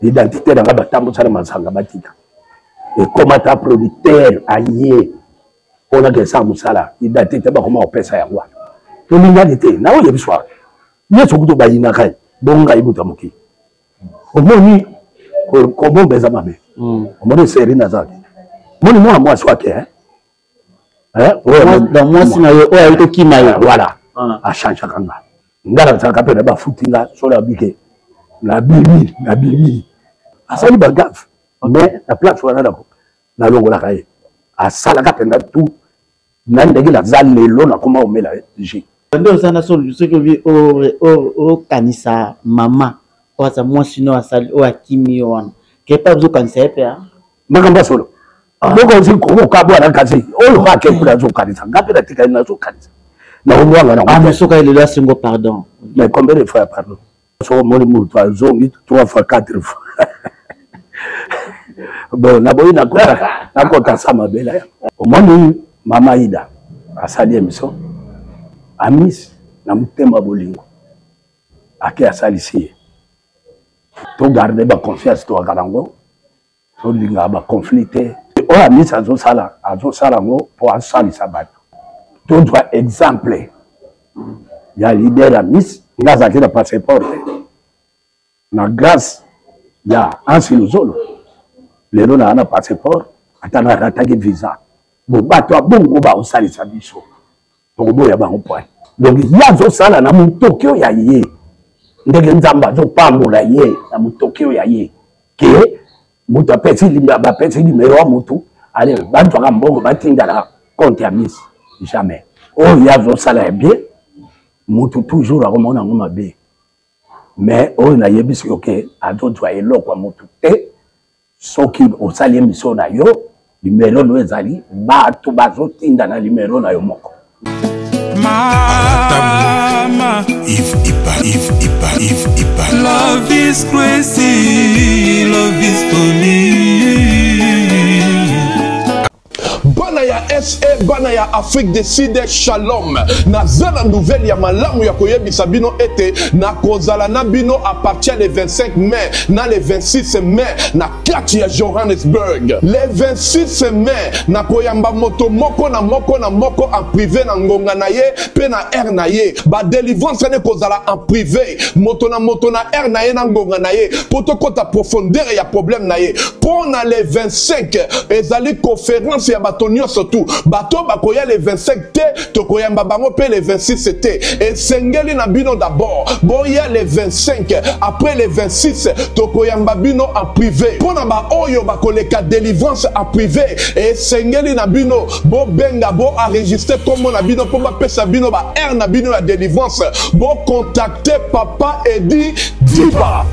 Identité na nga batambusa na masanga batika. Ekoma ta producteur aye mpona kesa mosala identité bakoma kopesa yango wana. Tolingani te na oyo biso awa. Nyonso kutu bayinaka ye bongo ngai moto ya mokili. Omoni kobomba eza mabe. Hmm. Omoni seri naza te. Omoni mwana mwasi wake eh? Eh, donc mwasi na yo oyo ayi kokima yo. Voilà. Ah. Achangeaka nga. Nga nazalaka mpe na bafuti nga solo abike nabimi nabimi asali bagafe mais na place wana nalongolaka ye asalaka mpenza tout na ndenge naza lelo nakoma omela jus nde oza na soki obi okanisa mama oyo aza mwasi no asali oyo akimi yo wana kepa ozokanisa ye mpe makambo ya solo ah. bokozi kokabwana kasi oyo kaka kuna azokanisa nga mpe natikali nazokanisa nakomwanga nango ah, mais soki lelo asengo pardon. Mais combien de fois ya pardon? Soki omoni moto azongi trois fois, quatre fois, bon, naboyi nakota sa mabela. Omoni mama Ida asali émission amis na motema bolingo ake asalisi ye. Togarde baconfiance toyaka nango, tolingaka baconflit te. Oyo amisi azosala, azosala yango mpo asalisa bato. Tozwa exemple ya leader Amis. Nga azalaki na passeport te, na grâce ya Ansi Luzolo lelo naa na passeport, ata narataki visa. Bo bato ya bongo baosalisa biso, tokoboya bango point. Donc ye azosala na motoki oyo ya ye, ndenge Nzambe azopambola ye na motoki oyo ya ye, ke moto apesi, bapesi nimero ya motu, ale bazwaka mbongo batinda na compte ya Miss. Jamais. Oyo ye azosala ya bien, motu toujours akomona yango mabe. Mais oyo nayebisi yo ke azozwa eloko ya motu te. Soki osali émission na yo, nimero no ezali, bato bazotinda na nimero na yo moko. Mama Yves Ipa, Yves Ipa, Yves Ipa. Love is crazy, love is funny. Bana ya SA, bana ya Afrique du Sud, shalom. Naza na nouvelle ya malamu ya koyebisa bino ete nakozala na bino à partir le 25 mai na le 26 mai na kati ya Johannesburg. Le 26 mai nakoyamba moto moko na moko na moko en privé na ngonga na ye pe na heure na ye. Ba delivrance wana ekozala en privé, moto na moto na heure na ye na ngonga na ye, po tokota profondeur ya problème na ye. Po na le 25 ezali conference ya bato nyonso tu. Bato bakoya le 25 te, tokoyamba bango pe le 26 te. Esengeli na bino d'abord boya le 25, après le 26 tokoyamba bino en privé. Po na ba oyo bakoleka delivrance en privé, esengeli na bino bobenga, bo enregistrer kombo na bino po bapesa bino ba heure na bino ya delivrance. Bo contacter Papa Eddy Diba.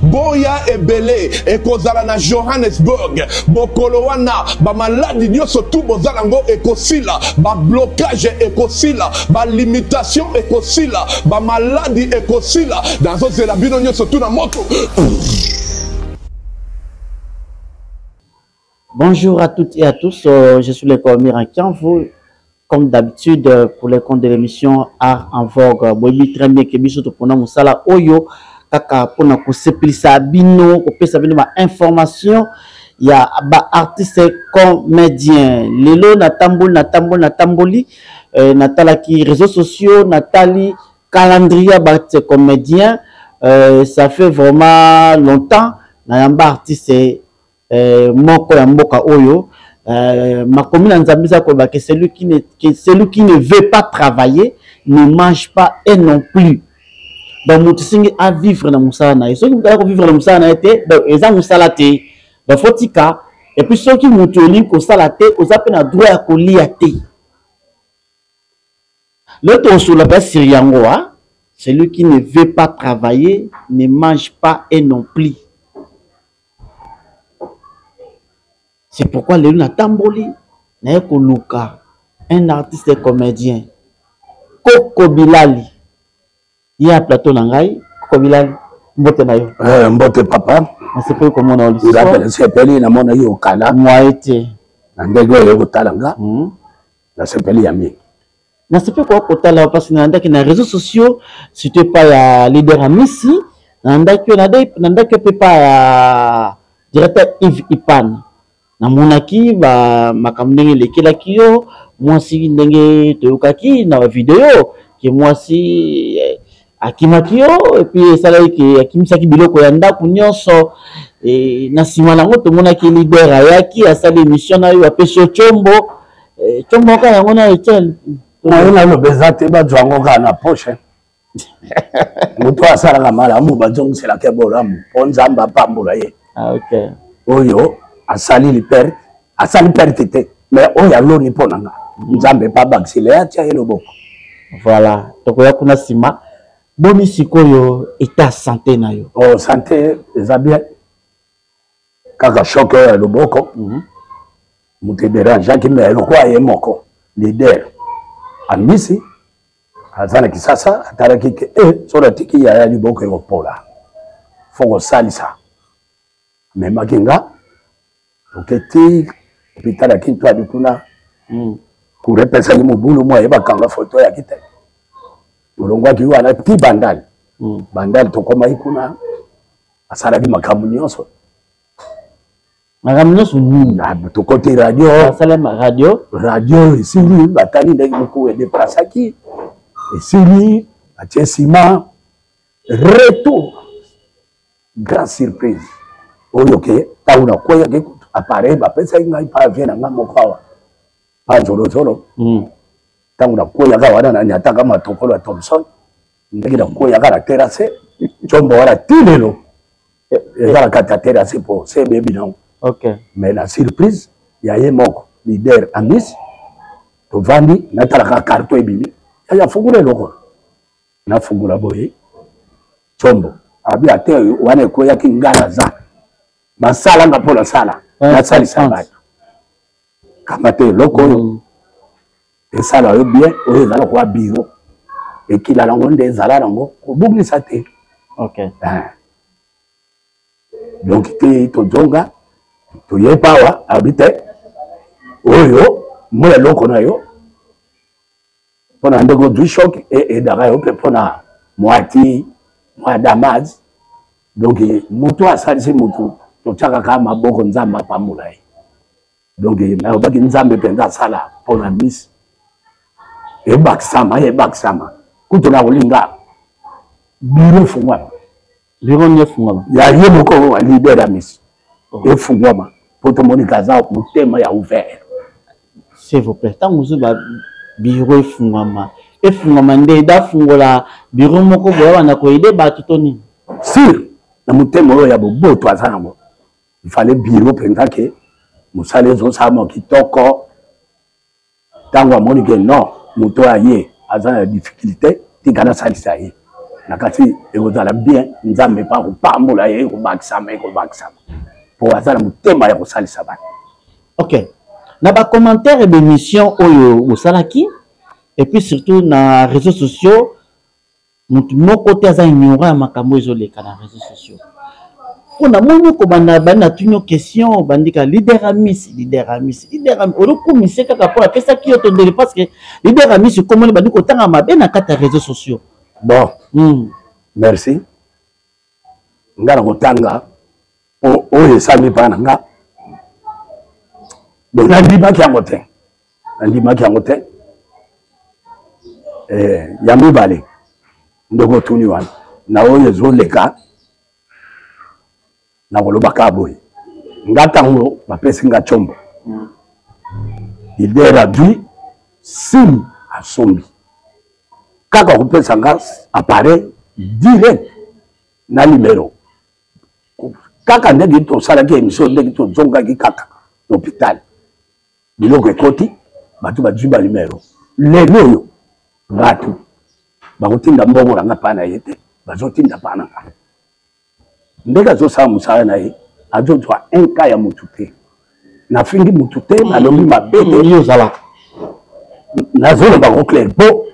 Boya ebele ekozala na Johannesburg mokolo wana. Ba maladi nyonso tu boza nango ekosila, ba blocage ekosila, ba limitation ekosila, ba maladi ekosila. Nazozela bino nyonso tu na moto. Bonjour à toutes et à tous, je suis le Cormier Kianvu, comme d'habitude pour les comptes de l'émission Art en Vogue. Boyebi très bien que biso topona mosala oyo kaka mpona kosepelisa bino, kopesa bino ba information ya ba artiste comédien. Lelo natamboli, natamboli, natamboli, natalaki réseaux sociaux, natali calendrier ya ba artiste comédien. Ça fait vraiment longtemps nayamba artiste moko ya mboka oyo. Makomi na Nzambe eza koloba que celui qui ne veut pas travailler ne mange pas et non plus. Donc moto esengi a vivre na mosala na ye. Soki moto aza kovivre na mosala na ye te, donc eza mosala te, donc faut tika. Et puis soki moto olingi kosala te, oza mpe na droit ya kolia te. Lelo tokosola mpe sur yango, ah? Celui qui ne veut pas travailler ne mange pas et non plus. C'est pourquoi lelo natamboli naye koluka un artiste comédien, Koko Bilali. Ye ya plateau na ngai. Koko Bilali, mbote na yo. Mbote papa. Nasepeli komona yo lisusu. Nga nasepeli namona yo kala. Mwaye te. Na ndenge oyo kotala nga. Nasepeli ya mingi. Nasepeli koya kotala yo parce que nalandaki na réseaux sociaux, surtout epai ya leader Amisi. Nalandaki yo nalandaki yo mpe pa ya directeur Yves Ipan. Namonaki ba makambo ndenge elekelaki yo mwasi ndenge toyokaki na ba video ke mwasi eh, akimaki yo epuis esalaki ke akimisaki biloko ya ndako nyonso e, na nsima na yango tomonaki leader ayaki asali émission na yo apesi yo combo e, combo kaka yango na Etienne naye naloba eza te bazwa yango kaka na poche moto asalaka malamu bazongiselaka bolamu mpo nzambe apambola ye ah, okay. oyo asali liperte asali perte te mais oyo aloni mpo na nga nzambe mpe abakisela ye atia ye loboko voilà tokoya kuna nsima boni sikoyo etat santé na yo oh, santé eza bien kaka choc oyo ya loboko mhm. moto ederangeaki mais lokola ye moko leader amisi aza na kisasa atalaki ke e eh, soki atiki yaya liboko ekopola fo kosalisa amemaki nga toketi hôpital ya kintuadi kuna mm. kura epesaki mobulu mwa ye bakanga foto yaki te tolongwaki wana ti bandal mm. bandal tokomaki kuna asalaki makambo nyonso makambo nyonso nini ah, tokoti radio asalema radio radio esili batali ndenge moko edeplasaki esili batie nsima retour grand surprise oyo ke ntango nakweyaki kutu appareil bapesaki ngai pa vie na ngai moko awa pa zolozolo hmm. ntango nakweyaka wana nanyataka matokolo ya thomson ndenge nakweyaka na terrasse combo wana ti lelo eza na kati ya terrasse mpo se ebebi nango mais na surprise ya ye moko leader amis tovandi natalaka carton ebimi yaya fungula eloko nafungola boye combo abi ate wana ekweyaki nga naza basala nga mpo nasala nasalisa bato kamata eloko oyo mm. esala yo bien oyo eza lokola biro ekila nango nde ezala nango kobungisa te okay. eh. donc te tozonga toye pawa abi te oyo mwa eloko na yo mpo na ndenge ozwi choc e edaka yo mpe mpo na mwa ti mwa damage donc moto asalisi motu totyaka kaka maboko nzambe apambola ye donc nalobaki nzambe mpenza asala mpo na misi ebakisama ebakisama kutu na kolinga biro efungwama biro nini efungwama ya ye moko leader ya misi oh. efungwama mpo tomoni kaza motema ya ouvert s'il vous plaît ntango ozo ba biro efungwama efungwama nde dafungola biro moko boya banda koyede bato to nini sur na motema oyo ya boboto aza nango il fallait biro mpenza ke mosala ezosalama kitoko ntango amoni ke non moto oyo aye aza na difficulté tika nasalisa ye na kati ekozala bien nzambe mpe akopambola ye ekobakisama ekobakisama mpo aza na motema ya kosalisa bato ok na bacommentaire d'émission oyo bosalaki et puis surtout na réseaux sociaux moto moko te aza ignorant ya makambo ezoleka na réseaux sociaux mpo namoni kobanda bandi natuni yo question obandi ka leader amis leader amis leader amis olokumise kaka mpo apesaki yo tondele parce que leader amis komoni bandi kotanga mabe na kati ya réseaux sociaux bon mm. merci nga na kotanga mpo oyo esali mpa na nga bon nandimaki yango te nandimaki yango te eh, ya mibale ndenge otuni wana na oyo ezoleka nakoloba kaka boye nga ntango bapesi nga combo leader adui sim asombi kaka kopesa nga appareil direct na numero kaka ndenge tosalaki émission ndenge tozongaki kaka na hôpital biloko ekoti bato bazwi banumero lelo oyo bato bakotinda mbongo na nga mpa na ye te bazotinda mpa na nga ndenge azosala mosala na ye azozwa un cas ya motu te nafingi motu te nalobi mabe te yo ozalaka nazoloba ngo clair mpo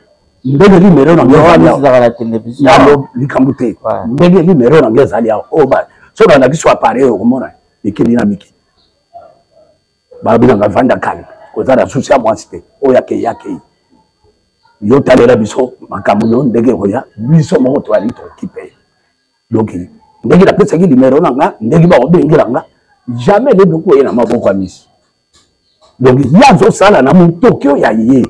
ndenge numero na ngai likambo te ndenge numero na ngai ezali awa oyo soki nalakisi appareil okomona ekeli na mikili balobi na ngai vanda calme koza na susi ya mwasi te oyo akei akei yo talela biso makambo yo ndenge ekoya biso moko toyali tokipe. Donc ndenge napesaki numero na nga, ndenge bakobengela nga, jamais nde nokoye na maboko ya misi. Donc ye azosala na motoki oyo ya ye,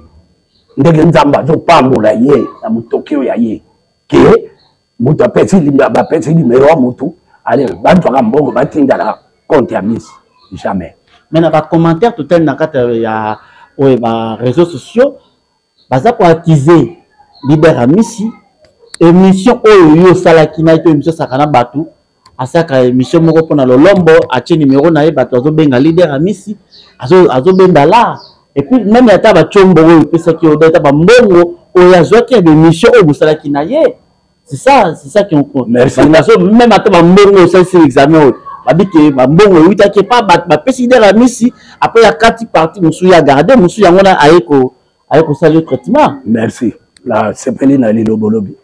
ndenge Nzambe azopambola ye na motoki oyo ya ye, ke moto apesi bapesi numero ya motu, ale bazwaka mbongo batinda na compte ya misi, jamais. Mais na bacommentaire totali na kati ya oyo ba réseaux sociaux, baza koaccuser leader Amisi émission oyo yo osalaki na ye to émission osaka na bato, asalaka émission moko mpona lolombo, atie numéro na ye, bato azobenga leader Amisi, azobenda la. Et puis même ata batiombo oyo epesaki yo, ata bambongo oyo azwaki ya émission oyo bosalaki na ye, c'est ça qui on Merci. Même ata bambongo osalisi examen oyo, babike bambongo eutaki epa bato bapesi leader Amisi, après ya kati parti mosusu ya garde mosusu yango na aye ko aye kosala yo traitement. Merci, nasepeli na liloba olobi.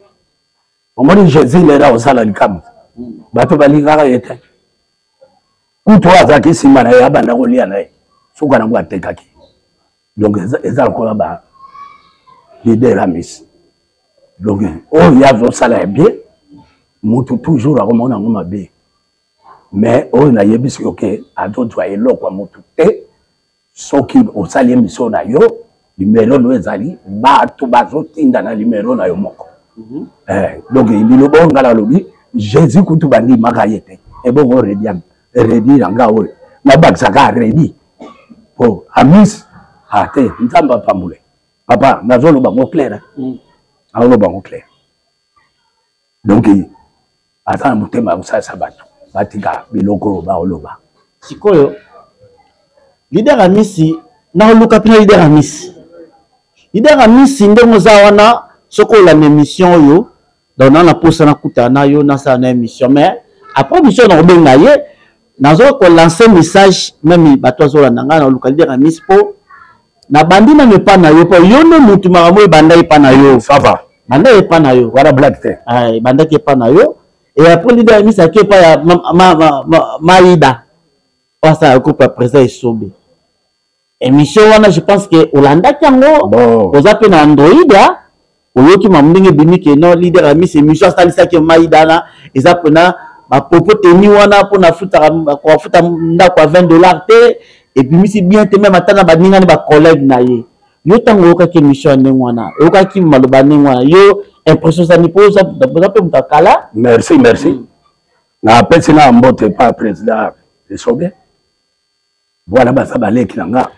Omoni Jésus lelo akosala likambo, bato balingaka ye te. Kutu oyo azalaki nsima na ye abanda kolia na ye, suka nango atekaki. Donc eza lokola ba leader Amisi. Donc oyo ye azosala ya bien, motu toujours akomona yango mabe. Mais oyo nayebisi yo ke azozwa eloko ya motu te. Soki osali émission na yo, numero no ezali, bato bazotinda na numero na yo moko. Donc liloba oyo ngai nalobi, Jésus kutu bandimaka ye te, ebongo redi redi na nga oyo nabakisaka redi po Amis ate. Nzambe apambule papa, nazoloba ngo clair, azoloba ngo clair. Donc aza na motema ya kosalisa bato, batika biloko oyo baoloba. Sikoyo leader Amisi, naoluka mpena leader Amisi, leader Amisi, ndenge oza wana, soki olanda émission oyo, donc na naposa nakutana na yo, nasala na émission. Mais après émission nakobenga ye, nazo kolancer message même bato azolanda ngai. Naoluka leader Amisi mpo nabandi nano epa na yo, mpo yo nde mutu makambo oyo ebanda epa na yo. Ça va. Banda epa na yo. Wana blague te. Ebandaki epa na yo et après leader Amisi aki epa ya Maida oyo asala groupe ya président Esobe. Émission wana, je pense que olandaki yango. Bon. Oza mpe na Android, oyoki mamu ndenge ebimi ke non, leader Amisi, émission asalisaki Maida na eza mpena bapopo teni wana mpona afuta ndako ya 20 $ te, ebimisi bien te, même ata na baningani, bacollègue na ye. Yo ntango oyokaki émission ya ndenge wana, oyokaki maloba ndenge wana, yo impression ozani? Mpo oza mpe moto akala. Merci, merci. Napesi na mbote pa président Esobe. Voilà, baza baleki na nga,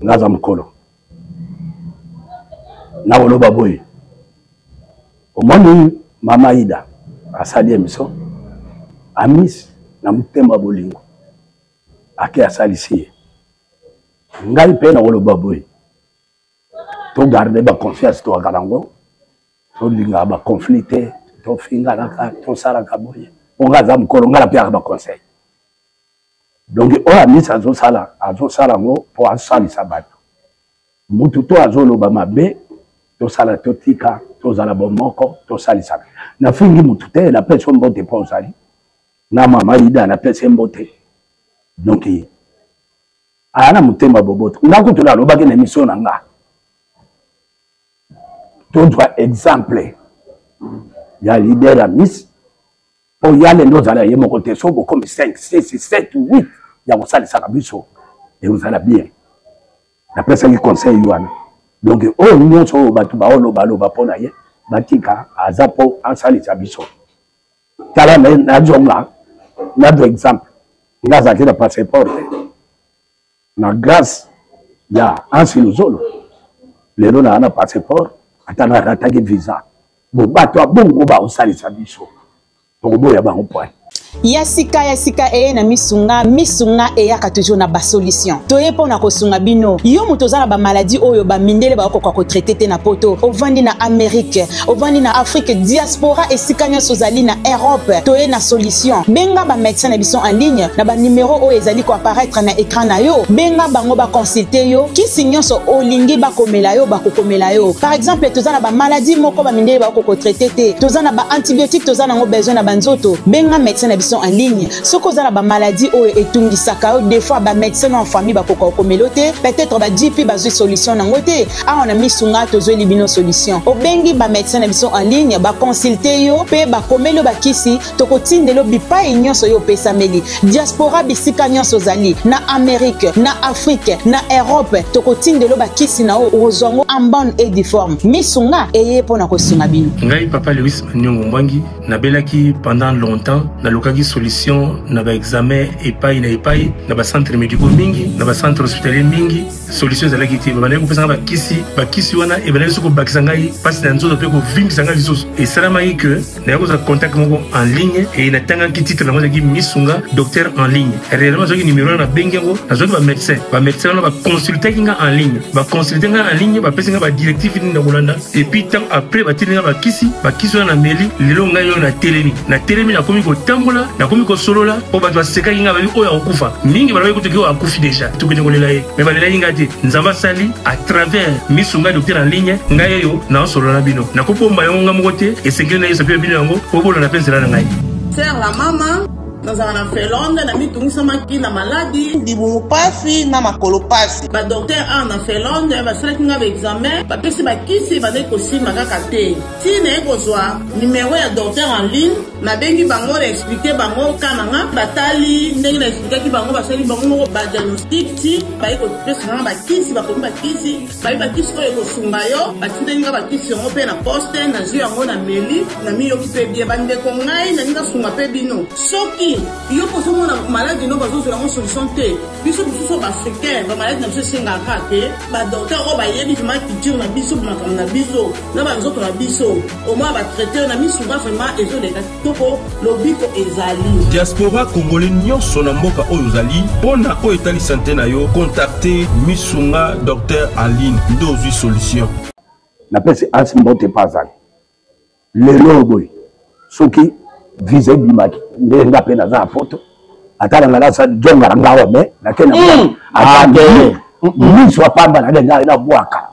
nga aza mokolo. Nakoloba boye, omoni mama Ida asali émission, Amis na motema bolingo ake asalisi ye. Ngai mpe nakoloba boye, togarde baconfiance toyaka nango, tolingaka baconflit te, tofinganaka, tosalaka boye. Po nga aza mokolo, ngai napeyaka baconseil. Donc oyo Amisi azosala, azosala yango mpo asalisa bato. Mutu to azoloba mabe, tosala, totika, tozala bomoko, tosalisaka. Nafingi mutu te, napesi yo mbote mpo ozali na mama Ida, napesi ye mbote. Donc aya na motema boboto. Nga kutu nalobaki na émission na nga, tozwa exemple ya leader ya miss, mpo yale nde ozala ye moko te. So bokomi 5, 6, 7, 8 ya kosalisaka biso, ekozala bien. Napesaki conseil wana. Donc oyo nyonso oyo bato baolobaloba mpo na ye, batika, aza mpo asalisa biso. Tala, nazonga nazwa exemple, nga azalaki na passeport te, na grâce ya Ansi Luzolo lelo naa na passeport, ata narataki visa. Bo bato ya bongo baosalisa biso, tokoboya bango poine. Ya sika, ya sika eye na Misunga. Misunga eyaka toujours na basolution. Toye mpo na kosunga bino. Yo moto oza na bamaladi oyo bamindele bakokoka kotraite te na Poto, ovandi na Amerike, ovandi na Afrique, diaspora, esika nyonso ozali na Europe, toye na solution. Benga bamédecin na biso en ligne na banimero oyo ezali koapparaître na écran na yo. Benga bango, baconsulte yo, kisi nyonso olingi bakomela yo, bakokomela yo. Par exemple, toza na bamaladi moko bamindele bakokoka kotraite te, toza na baantibiotique, toza nango besoin na banzoto. Benga médecin. bamédecin na biso en ligne. Soki oza na bamaladie oyo etungisaka yo, des fois bamédecin na famille bakoka kokomela yo te, peut-être ba GP bazwi solution nango te. Awa na Misunga tozweli bino solution. Obengi bamédecin na biso en ligne, baconsulte yo mpe bakomeli yo bakisi, tokotindela yo bipai nyonso yo opesameli. Diaspora bisika nyonso ozali, na Amérique, na Afrique, na Europe, tokotindela yo bakisi na yo, okozwa yango en bonne et due forme. Misunga eye mpo na kosunga bino. Ngai papa Lewis Maniongo Mwangi, nabelaki pendant longtemps, nalukaki solution na ba examen epai na epai, na ba centre médicaux mingi, na ba centre hospitalier mingi, solution ezalaki te. Babandaki kopesa ngai bakisi, bakisi wana ebandaki soki kobakisa ngai mpasi na nzoto mpe kovimbisa ngai lisusu. Esalamaki que nayaki kozwa contact moko en ligne e natangaki titre yango ezalaki Misunga docteur en ligne. Réellement nazwaki numéro wana, nabengi yango, nazwaki ba médecin, ba médecin wana baconsultaki ngai en ligne, baconsulte ngai en ligne, bapesi ngai badirective nini na kolanda. Et puis tant après batindi ngai bakisi, bakisi wana nameli, lelo ngai oyo natelemi, natelemi, nakomi kotambola, nakomi kosolola. Mpo bato basekaki ngai, babi oyo akokufa mingi, balobaki kutu oyo akufi déjà, tokende kolela ye, me balelaki ngai te. Nzambe asali à travers Misunga docteur en ligne, ngai oyo naosolola na bino, nakobomba yango ngai moko te, esengeli nayebisa mpe bino yango po bolanda mpe nzela na ngai. Sœur la mama, nazala na Finlande, namitungisamaki na maladi, libumu pasi na makolo pasi. Ba docteur awa na Finlande basalaki nga ba examen, bapesi bakisi, ebandaki kosimba kaka te. Ti naye kozwa numero ya docteur en ligne, nabengi bango, na explique bango cas na nga, batali ndenge na explikaki bango, basali bango moko ba diagnostic, ti baye kopesa nga bakisi, bakomi bakisi, baye bakisi oyo ekosunga yo, batindeli nga bakisi yango mpe na poste, nazwi yango na meli, namiyoki mpe bien. Bandeko ngai nalingi nasunga mpe bino, soki yo mpo ozomona maladi no bazozwela yango solution te, biso mosusu oyo baafricain bamaladi na biso esengaka kaka te badocteur oyo bayebi vraiment culture na biso, makambo na biso na banzoto na biso, omona batraite na misunga vraiment ezoleka kitoko, lobiko ezali. Diaspora congolais nyonso na mboka oyo ozali, mpo na oyo etali sante na yo, contacte Misunga docteur Aline nde ozwi solution. Napesi Hans mbote mpe azali lelo oyo boye, soki visa ebimaki nde nga mpe naza na poto, ata na nga nasali jonga na ngawa me nake na ata miso apamba na ngai nabwaka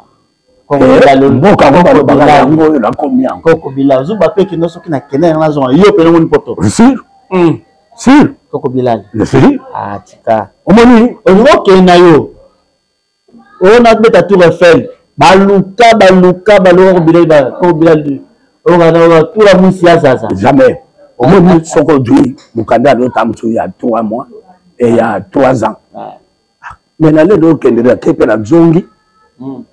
mboka yango balobaka yango oyo nakomi yango. Koko Bilal zuba mpe kendo soki nakende yango nazonga yo mpe namoni poto. Sur sur Koko Bilal. Sur. Ah tika. Omoni olingi okende na yo oyo nabeta Tour Eiffel, baluka baluka baluka Koko Bilal, Koko Bilal oyo tula mwisi ya zaza. Jamais. Omoni soki ozwi mokanda ya lotambusu ya 3 mois et ya 3 ans, mais na lelo okende na te mpe nazongi,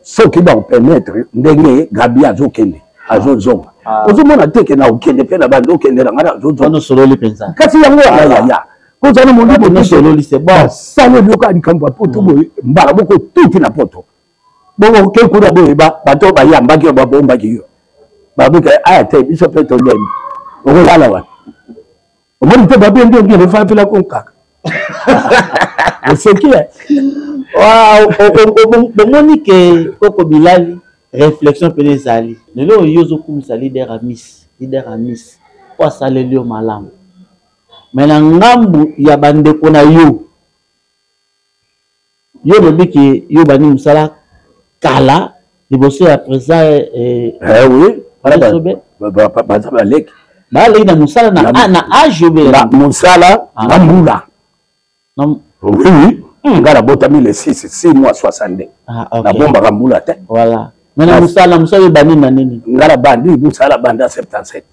soki bakopermettre ndenge Gabi azokende azozonga, ozomona te ke na okende mpe na bandi okende na ngai nazozonga. Osololi mpenza. Kasi yango wana yaya kozala molimo osololi, c'est bon. Basali eloko ya likambo ya poto boye, mbala moko tuti na poto bongo oke kuna boye, bato oyo bayambaki yo babombaki yo, babika aya te, biso mpe tolembi, okolala wapi? Omoni te babengi yo ngele fapela konkaka oseki. Bomoni ke Koko Bilali réflexion mpena ezali lelo oyo ozokumisa leader Amis, leader Amis po asaleli yo malamu, me na ngambu ya bandeko na yo, yo olobi ke yo bandi mosala kala liboso ya président. Eh oui, baza baleki. Baleki na mosala na age obela mosala na mbula. Oui oui, ngai nabotami le 6 6 mois 62, nabombaka mbula te. Voilà, mais na mosala, mosala ebandi na nini? Ngai nabandi mosala banda 77.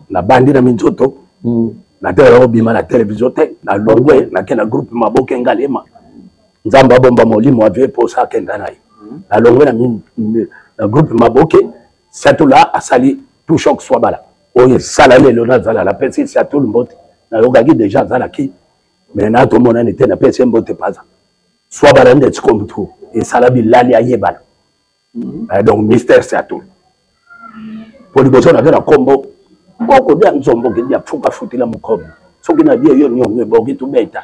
Nabandi na minzoto, natelaka kobima na télévision te, nalongwe, nake na groupe Maboke Ngalema, Nzambe abomba molimo avie mposa akenda na ye. Nalongwe na groupe Maboke, Siatula asali tout choc Swabala oyo esala lelo nazala, napesi Siatul mbote, nayokaki déjà azalaki me na tomonani te, napesi ye mbote paza Swabala nde sikoyo mutu esala bilali ayebana. Donc mystère Siatul po liboso nake na kombo koko dia nzombo kedi afuka futila mokomi soki na die yo niongo ebongi tobeta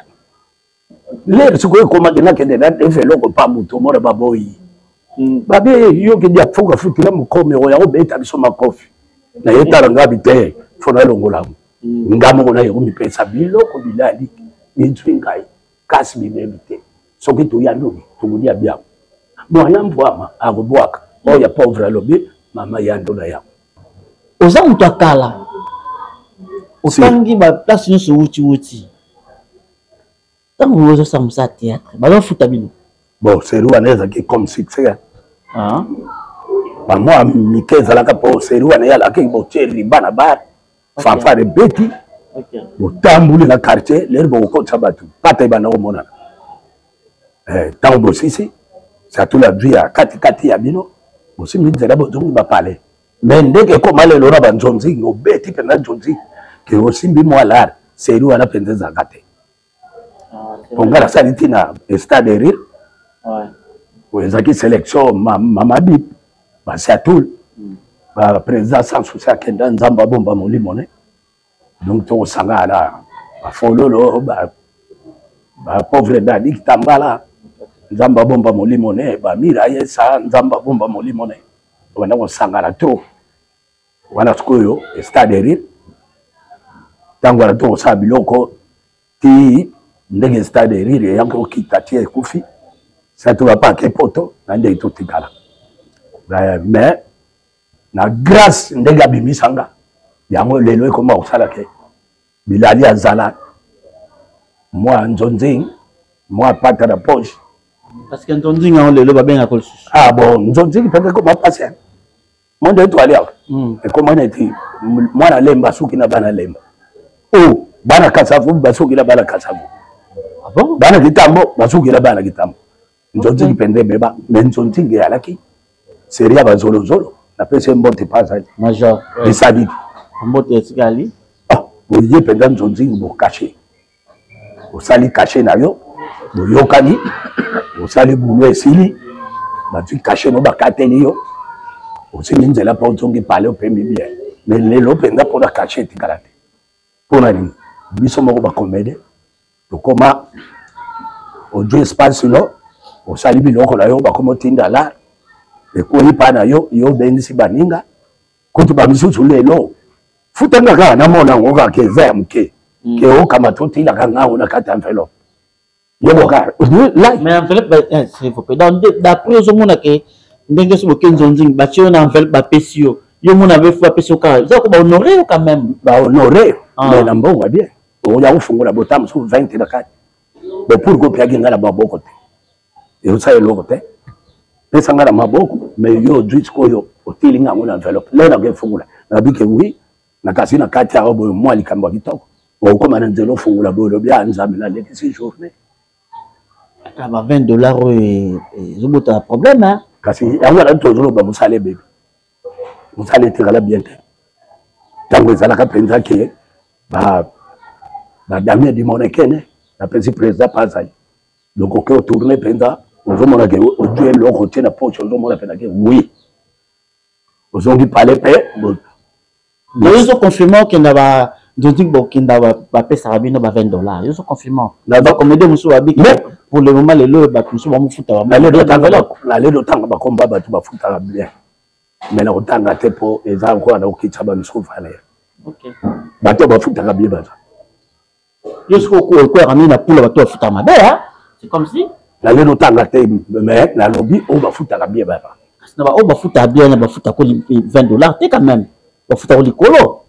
lere sikoyo ekomaki nakende nadefa eloko pa moto omona baboyi babe yo kedi afuka futila mokomi oyo akobeta biso makofi na ye tala ngabi te fo nalongola yango nga moko naye komipesa biloko bilali bizwi ngai kasi bibebi te soki toya lobi tokolia biango mwana mbwama akobwaka oyo ya pauvre alobi mama yandola yango. Oza moto ya kala. Otangi ba place nyonso wuti wuti. Ntango ozosala mosala théâtre, bazofuta bino? Bon, série wana ezalaki comme succès. Ah. Bamwa mike ezalaka mpo série wana eyalaki botie liba na bar, fanfare ebeti, botamboli na quartier, lelo bokokotisa bato, pata ebanda komonana. Ntango bosisi, surtout la vie ya katikati ya bino, bosimbi nzela bozongi bapale. Mais ndenge ekoma lelo na banzonzi, obeti mpenza nzonzi ke osimbi mwa lar, série wana mpenza ezalaka te. Po nga nasali ntina stade de rire, oyo ezalaki sélection mama bip basiatul, baprésident sans souci akenda, Nzambe abomba molimo ne. Donc tokosangana na bafololo, bapauvre dadi Kitambala, Nzambe abomba molimo ne, bamira yesa, Nzambe abomba molimo ne. Tobanda kosangana trop wana. Sikoyo stade de rire, ntango wana tokosala biloko ti ndenge stade de rire eyaki kokita ti ekufi, surtout bapake poto na ndenge totikala. Mais na grâce ndenge abimisanga yango, lelo ekoma kosala ke bilali azala mwa nzonzing, mwa pata na poche. Parce que nzonzing yango lelo babengaka lisusu? Ah bon, nzonzing mpenza ekoma mpasi monde etoile awa. Ekoma neti mwana lemba suki na bana lemba, o bana Kasavu basuki na bana Kasavu. Ah bon? Bana Kitambo basuki na bana Kitambo. Nzonzing mpenza ebeba, mais nzonzing eyalaki série ya bazolozolo. Napesi ye mbote mpe azali major esadiki. Mbote etikali. Ah, boye mpenza nzonzing bokashe, osali kashe na yo, boyokani, osali bulo, esili, bazwi kashe no, bakateli yo, osili nzela mpo ozongi pale, opemi bien. Mais lelo mpenza mpona kashe etikala te. Mpona nini? Biso moko bacomédie tokoma ozwi espace no, osali biloko na yo, bakoma otinda la ekwei mpa na yo, yo obengisi baninga kutu bamisusu lelo futanga kaka namona yango kaka eza ya moke ke okamata otilaka ngango na kati ya enveloppe yoko kaka. Mais enveloppe, s'il vous plaît, donc d'après ozomona ke ndenge so boke nzonzingi, batie yo na enveloppe, bapesi yo, yo mona befu, bapesi yo kaka, eza ko bahonore yo quand même. Bahonore, mais na mbongo ya bien, oya kofungola bota mosusu 20 na kati. Bon, pour opiaki ngai na maboko te, ezosala eloko te. Pesa ngai na maboko, mais yo ozwi sikoyo otili ngai yango na enveloppe, lelo nakoki efungola, nabi ke oui, nakasi na kati awa boye mwa likambo ya kitoko, okóma na nzela ofungola boye, olobi a Nzambe, nalekisi journée. Ata ba 20 $ oyo ezobotala problème, hein? Kasi yango wana tozoloba mosala ebebi, mosala etikala bien te. Ntango ezalaka mpenza ke badamien dimonekene, napesi président mpe azali, donc oke otourne mpenza, ozomona ke ozwi eloko otie na poche, ozomona mpenza ke oui, ozongi pale mpe. Yo ozo confirme okenda ba nzonzi, bokenda, bapesaka bino ba 20 $? Yo ozo confirme? Bacomédie mosusu babiki pour le moment lelo oyo bato mosusu bamofuta. Nalelo otanga bakomba bato bafutaka bien, mais na kotanga te mpo eza lokola na kokitisa bamisusu valeur. Bato bafutaka bien baza. Yo soki okweyaka mingi na pula, bato bafutaka mabe, c'est comme si. Nalelo otanga te, mais nalobi oyo bafutaka bien baza. Kasi na baoyo bafutaka bien na bafutaka 20 $ te quand même, bafutaka likolo.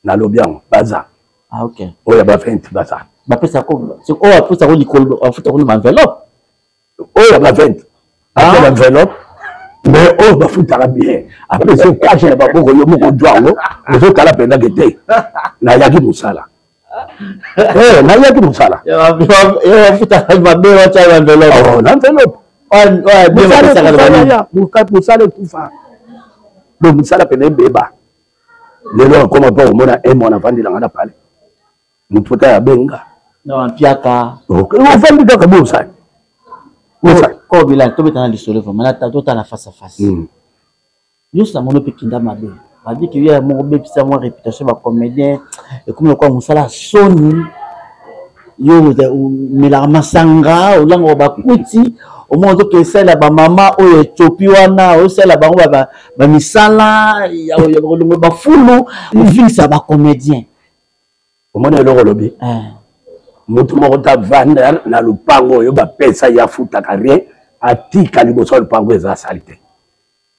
Nalobi yango, baza. Ah, ok. Oyo ya ba 20 baza. Bapesaka oyo bafutaka likolo, bafutaka na baenveloppe. Oyo ya ba 20 ate na enveloppe, mais oyo bafutaka bien apesi kashe na maboko, yo moko ozwa yango, ozotala mpenzake te, nayaki mosala, nayaki mosala. Bafutaka mabe watya na enveloppe. Na enveloppe, mosala ekufa. Donc mosala pene ebeba. Lelo akoma mpo komona e mwana avandi nanga na pale, motu ota ya benga. Na mpiaka. Ofandi kaka bosali. Ko bilal, tobetana lisolo vraiment, totala face à face. Nyonso na mono mpe kinda mabe, babiki yo ya moko obebisa mwa réputation bacomédien, ekomi lokola mosala ya soni. Yo omelaka masanga, olangaka bakuti, omoi ozoke esalela bamama oyo Ethiopie wana, osalela bango bamisala ya kolongola bafulu, ofingisa bacomédien. Omoni eloko olobi, motu moko ta vanda na lupango oyo bapesa ye, afutaka rien, atika liboso ya lupango eza asali te.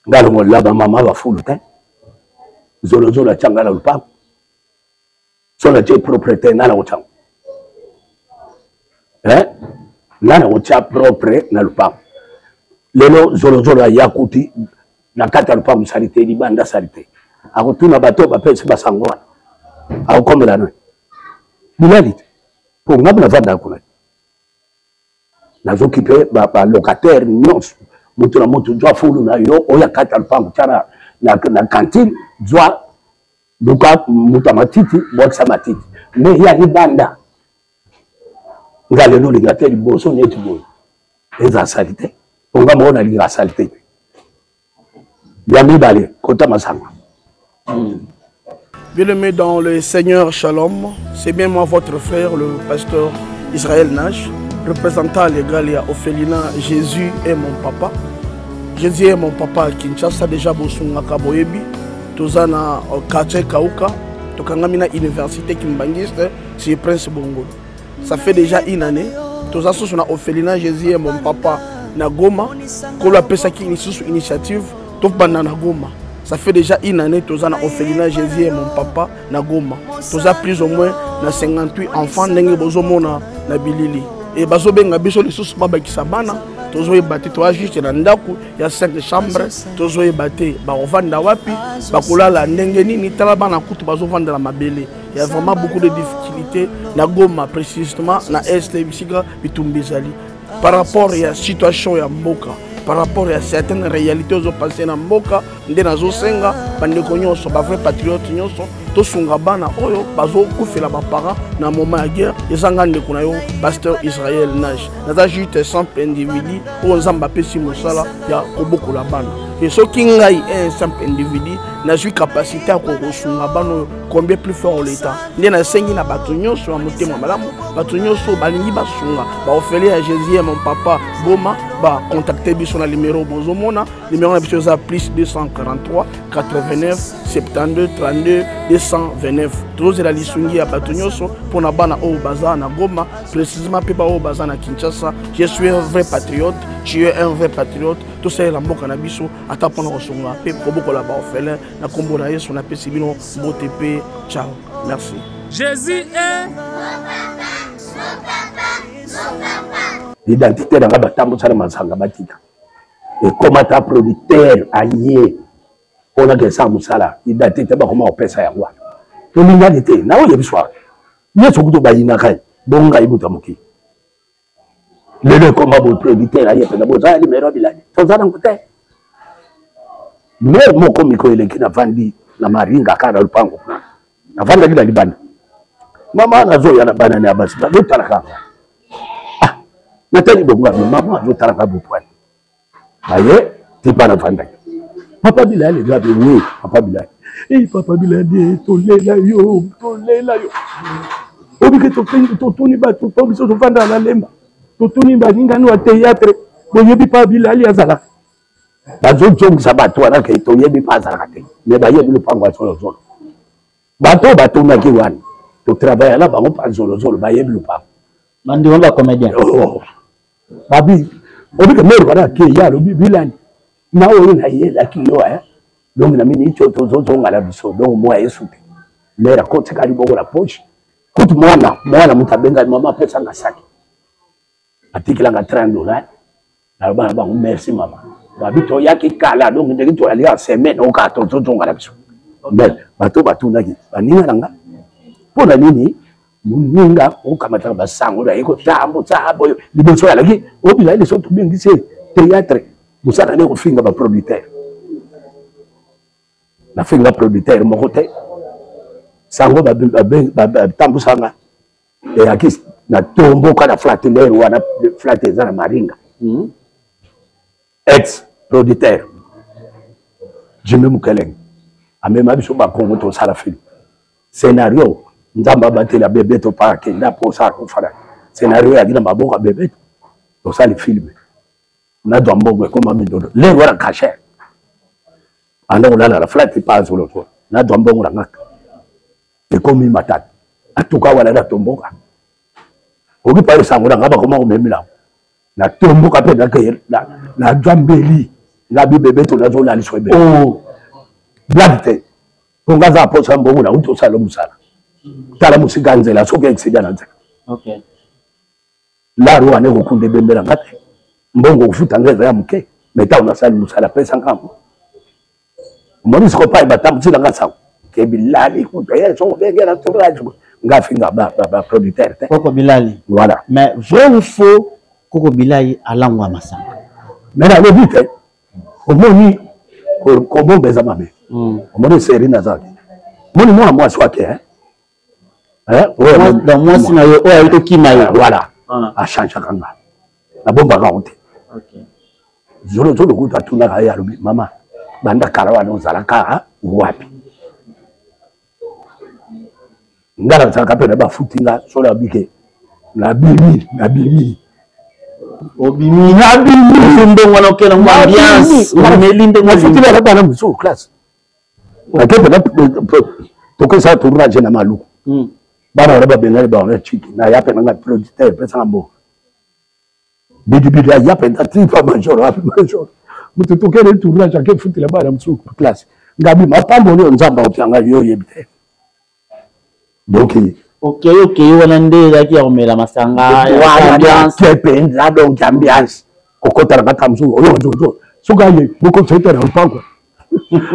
Nga longola bamama bafulu te, zolozolo atya nga na lupango. So natie propre te, nani akotya yango? Eh? Nani akotya propre na lopango? Lelo zolozolo aya kuti na kati ya lopango salite, libanda salite. Akotuna bato bapesi basango wana. Akokomela nani? Bilali te. Po ngai navandaka kuna te. Nazokipe ba, ba locataire nyonso. Moto na moto zwa fulu na yo oyo kati ya lopango tya na, na, na cantine zwa luka moto ya matiti bwakisa matiti me ya libanda nga lelo olinga te liboso neti boye eza salite po nga moko nalinga salite te ya mibale kota masanga Bien-aimé dans le Seigneur Shalom, c'est bien moi votre frère, le pasteur Israël Nash, représentant légal ya Orphelinat Jésus est mon papa. Jésus est mon papa à Kinshasa, déjà bosungaka boyebi, toza na quartier Kauka, tokangami na université Kimbanguiste, c'est Prince Bongolo. Ça fait déjà une année, toza susu na Orphelinat Jésus est mon papa na Goma, kolo apesaki lisusu initiative tobanda na Goma. Ça fait déjà une année toza na orphelinat Jésus est mon papa na Goma. Toza plus ou moins na 58 enfants ndenge bozomona na bilili. Et bazobenga biso lisusu babakisa bana, tozoyeba te, toza juste na ndako ya 5 chambres, tozoyeba te bakovanda wapi, bakolala ndenge nini, tala bana kutu bazovanda na mabele. Il y a vraiment beaucoup de difficultés na Goma, précisément na Est, bisika bitumba ezali. Par rapport ya situation ya mboka, par rapport ya certaines réalités ozo passer na mboka, nde nazosenga bandeko nyonso, ba vrai patriote nyonso, tosunga bana oyo bazokufela ba parents na moment ya guerre. Eza nga ndeko na yo pasteur Israël Nash, naza juste simple individu oyo Nzambe apesi mosala ya kobokola bana. Et soki ngai un simple individu nazwi capacité ya kosunga bana oyo, combien plus fort l'État. Nde nasengi na bato nyonso ya motema malamu, bato nyonso balingi basunga ba orphelin ya Jésus ya mon papa Goma, ba contacter biso na numéro bozomona. Numéro na biso eza plus 243 89 72 32 229. Tozozela lisungi ya bato nyonso mpona bana oyo baza na Goma, précisément mpe baoyo baza na Kinshasa. Je suis un vrai patriote, tu es un vrai patriote. Tosalela mboka na biso ata mpona kosunga mpe kobokola ba orphelin. Na kombo na Yesu napesi bino mbote mpe ciao, merci. Jésus est mon papa, mon papa, mon papa. Identité na nga batambusa na masanga batika ekomata producteur aye mpona kesa mosala identité bakoma kopesa yango wana tolingani te na oyo biso nyonso kutu bayinaka ye bongo ngai moto ya mokili lelo ekoma boye producteur aye mpenza boza ya limero ya bilali toza nango te mere moko mikolo eleki navandi na maringa kaka na lopango kuna navandaki na libanda mama nazoya na bana na ya basi bazotalaka ah, natali bongo abi mama azotalaka bopwani aye tipa navandaki papa bilali ezo abi oui papa bilali ei papa bilali tolela yo tolela yo obike totuni bato po biso tofandaka na lemba totuni baningani wa théâtre boyebi pa bilali azalaka bazozongisa bato wana ke toyebi pa azalaka te me bayebi lopango ya zolozolo bato oyo batunaki wana totravailla na bango pa zolozolo bayebi lopango bandeko ba comédien oh. babi obike moro wana ake ye alobi bilani na oyo nayelaki yo eh. Donc na miniti oyo tozozonga na biso donc mwa yesu te mere akotika liboko na poche kutu mwana mwana moto abengani mama apesanga saki atikelanga 30 dollar naloba na bango merci mama babi toyaki kala donc ndenge toyali ya semaine oka tozozonga na biso mais bato batunaki baninga na nga mpo na nini moninga okamataka basango na ye kotambusa boyo liboso alaki obila ye liso tobengisi ye théâtre mosala nde kofinga baproducteur nafinga producteur moko te sango batambusanga eyaki na tomboka na flatulere wana flat eza na maringa ex producteur Jimmy Mukelenge amema biso bakongo tosala film scénario nzambe abatela bebeto pa akenda mposa akufa na scénario eyaki na maboko ya bebeto tosali film nazwa mbongo ekoma mindondo lero wana kasher anda kolala na flat pa azoloto nazwa mbongo na ngaka ekomi matata atuka wana natomboka oki pa esango na nga bakoma komemela natomboka mpe nakeye nazwa mbeli nga bibebe to nazolaliswa ebele oh. blague te mpo nga aza mposa mbongo nauti osala mosala. Tala mosika nzela soki accident na nzela. Laro wana ekokunda ebembe na nga te. Mbongo kofuta nga eza ya moke, mais ntango nasali mosala apesa nga yango. Omoni sikoyo pai batambwisi na nga sango ke bilali kutu ye soko obenge na tournage nga afinga ba producteur te. Koko Bilali. Voilà. Mais vrai ou faux, Koko Bilali alangwa masanga. Mais nalobi te, omoni kobomba eza mabe. Omoni seri nazalaki. Omoni mwana mwasi wake hein? Donc mwasi na yo oyo ayi kokima yo. Voilà. Achangeaka nga. Nabombaka yango te. Zolozolo kutu atunaka ye alobi mama banda kala wana ozalaka wapi? Nga nazalaka mpe na bafuti nga solo abike nabimi nabimi obimi nabimi ndongo wana okenda ngo ambiance omeli ndenge nafuti bana bana mosusu classe ake mpena tokosala tournage na maluku bana wana babengani bango na chiki naya mpe nanga producteur epesanga mbongo bidibidi aya mpenza tifa major api major moto tokende tournage ake futela bana mosusu classe ngabi mapamboli oyo nzambe akotianga yo oyebi te donc okei okei wana nde ezalaki ya komela masanga ambiance mpenza donc ambiance kokota na kati ya mosusu oyo oyo soki aye bokosaita na lopango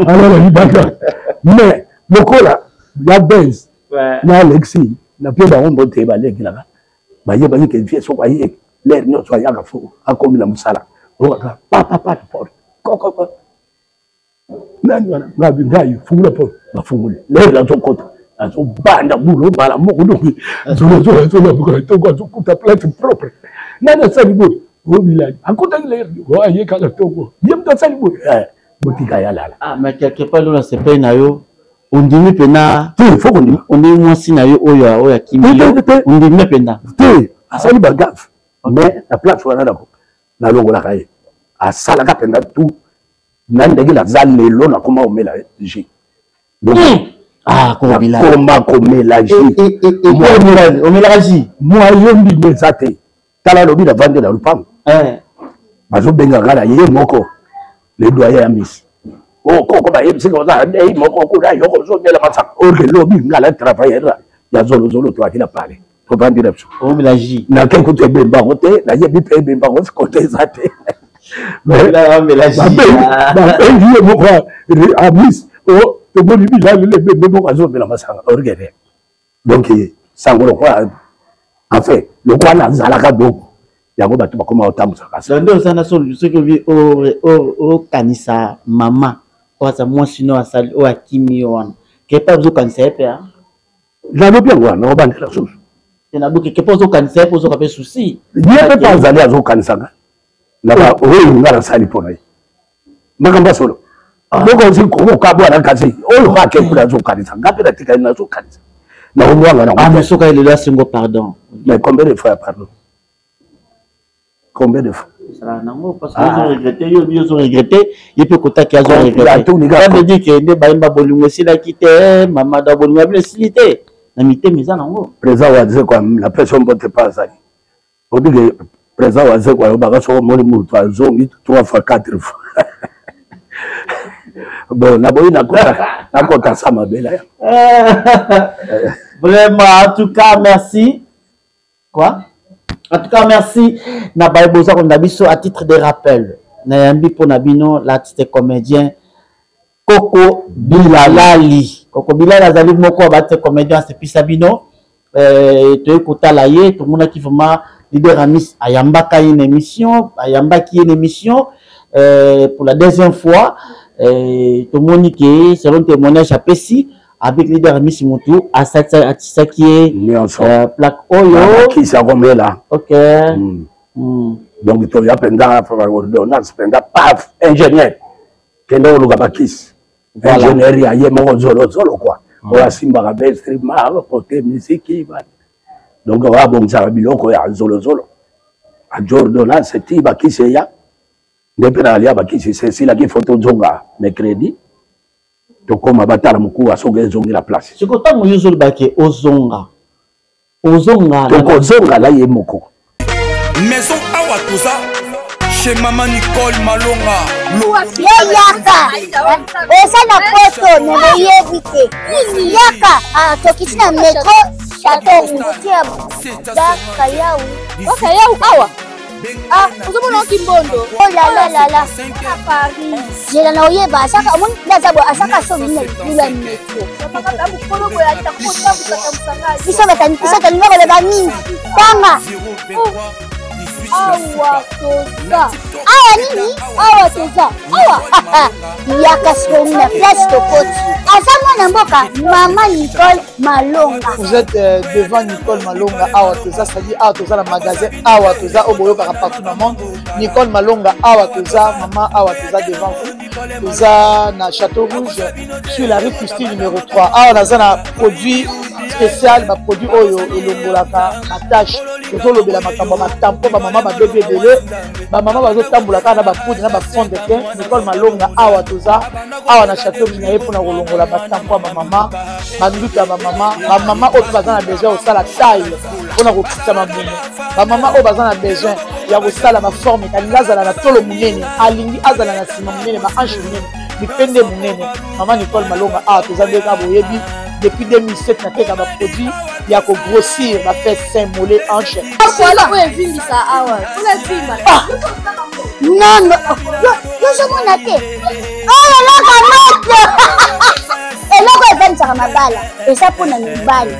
alala libanda mais lokola ya benz na alexi na pie bango mbote balekelaka bayebaki ke vie soki aye lere nyonso ayaka fo akomi na mosala okaka papapa porte kokoko nani wana ngabi ngai fungula porte bafunguli lere nazokota azobanda bulo mbala moko donki zolozolazolabuka azokuta place propre nani asali boye obilali akotaki lere aye kaka tongo ye moto asali boye eh, botika ye alala ah, mais quelque part lona sepeli na yo ondimi mpena te fo kondima ondimi mwasi na yo oyo oyo akimi yo ondimi mpena te asali bagafe mais na place wana nalongolaka ye asalaka mpenza tout na ndenge naza lelo nakoma komela jus ah, nakoma komela jus omelaka jus moyen ndima eza te tala alobi navandi na lupango eh. bazobenga nga na ye moko le doyen ya misi okoko oh, bayebisi nga oza dei moko kuna yoko ozomela masaka oke lobi nga na travailleur ya zolozolo toaki na pale tovandi na biso nake kutu ebemba yango te nayebi mpe ebemba yango kote eza te babengi ye moko amis oh, tomoni bilali lebembe moko azomela masanga orgene donc sango lokola enfin lokola nazalaka bongo yango bato bakoma kotambusaka nde oza na soki obi okanisa mama oyo aza mwasi no asali oyo akimi yo wana kepa ozokanisa ye mpe nalobi yango wana obandela susu nabuki kepa ozokanisa ye mpe ozoka mpe susi ye mpe mpe azali azokanisanga na oyo nga nasali mpo na ye makambo ya solo ah. bokozi kokabwana kasi oyo kaka kuna azokanisa nga mpe natikali nazokanisa nakomwanga nango ah, soki lelo asengo pardon mais combien de fois ya pardon combien de fois ezalaka nango parce que ozo regrette yo obi ozo regrette ye mpe kotaki azo regrette ça veut dire que nde bayemba bolingo esilaki te mama da bolingo ya bino esili te na mitema eza nango président wazekwa napesi yo mbote mpe azali obike président wazekwa alobaka soki omoni moto azongi trois fois quatre fois bon naboyi nakota sa mabela ya vraiment en tout cas merci quoi en tout cas merci na baye boza kolanda biso à titre de rappel nayambi mpo na bino l'artiste comédien koko bilalali koko bilali azali moko ya baartiste comédien asepisa bino euh, toye kotala ye tomonaki vraiment leader amis ayambaka ye na émission ayambaki ye na émission euh, pour la deuxième fois euh, tomoni ke selon témoignage apesi avec leader amis mutu atisaki ye euh, plaque oyo kisi akomela ok mm. Mm. donc toya mpenza ordonnance mpenza paf ingénieur kende koluka bakisi ingénieur ya ye moko zolozolo kua mm. oyo asimbaka mpe instrument kote miziki donc oyo abongisaka biloko ya zolozolo ajo ordonnance ti bakisi eya nde mpe nalia bakisi sesilaki fo tozonga mercredi tokoma batala mokuwa soki ezongi na place sikoyo ntango yo ozoloba ke ozonga ozonga tokozonga na ye moko maison awa toza. Chez Maman Nicole Malonga. Yo yaka oza na poto me boyebi te yaka ah, tokiti na metro chateau rouge bakayau bakayau awa ah ozomona oki mbondo oh lalalala na paris zela na oyeba asaka omoni nde aza boye asaka somi na libulu ya metro biso biso tolinga koloba mingi tanga awa toza awa nini awa toza awa yaka sikoyo na place tokoti aza mwana mboka mama nicole malonga vous êtes euh, devant nicole malonga awa toza c'est-à-dire awa toza na magasin awa toza oyo boyokaka partout na monde nicole malonga awa toza mama awa toza devant vous toza na château rouge sur la rue Christine numéro 3 awa naza na produit spécial baproduit oyo elongolaka batache tozolobela makambo ya batampo bamama babebi ebele bamama bazotambola kaka na bapoudre na bafond de teint nicole malonga awa toza awa na chateau na ye mpona kolongola batampo ya bamama banduta ya bamama bamama oyo mpe baza na besoin ya kosala taille mpona kokitisa mabumu bamama oyo baza na besoin ya kosala baforme alingi azala na tolo monene alingi azala na nsima monene baanche monene mipende monene mama nicole malonga awa toza nde kaka boyebi depuis 2007 nateka baproduit ya kogrossir bafesse sein mollet hanche oyo evimbisa awa ah! non yozomona te oyo eloko moto eloko evandisaka mabala eza mpo na mibali